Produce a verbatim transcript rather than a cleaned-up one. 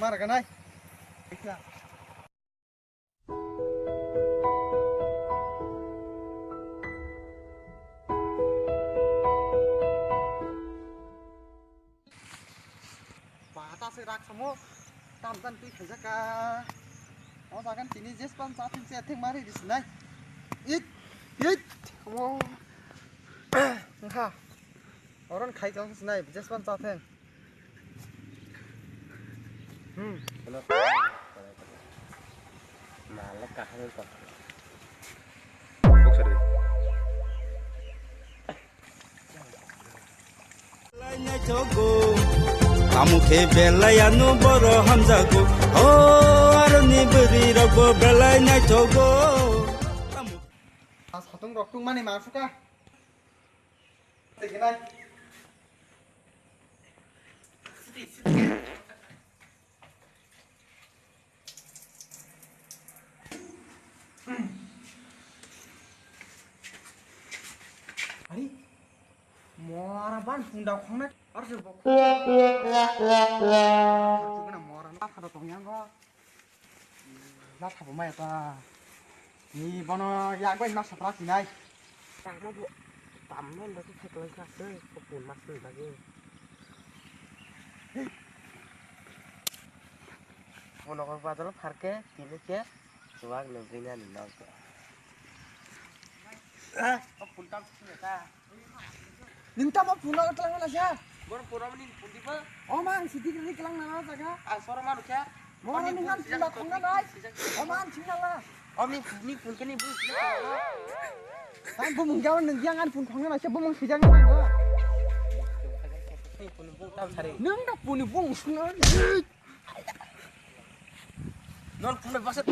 Mar ganai. Ba, ta se rak samo. Tam tan twi khaijak ka. O jagan tini jes pan cha thing se thing mari ris nai. It, it. Mo. Ngkha. Oron khai tong sinai, jes pan cha thing. Hmm. Malak kahar ko. Belai naithogo, tamo khe belai ano boro hamjago. O aroni bwrwi rokbo belai naithogo. Tamo. Satung rok tungmani ma suka. Tekinai. Ari, mora ban punda khongnai. Ar se bok. Mora na khado tong yang go. Na thabo mai ta. Ni bono ya bai na sapra sinai. Tamo bo, tamo ndo ki thek lai ka se, ko pun mas ni bagi. Bono ko badal pharke, tini ke, suwak nugri na ni nok. Ah, ko pun tam sini ta. Nung tamo puno tlang na sa? Bor pura mani pundi ba? O mang sidi kiri klang na jaga. Ang soro manu kya? Moro ni ngan pula khong na nai. O mang sing na la. Om ni, ni pun kani bu. Ang bu mung jawan nung yang an pun khong na sa bu mung sijang na. Ni pun bu tam sari. Nung da puni bung sung na. Non pun ba sa.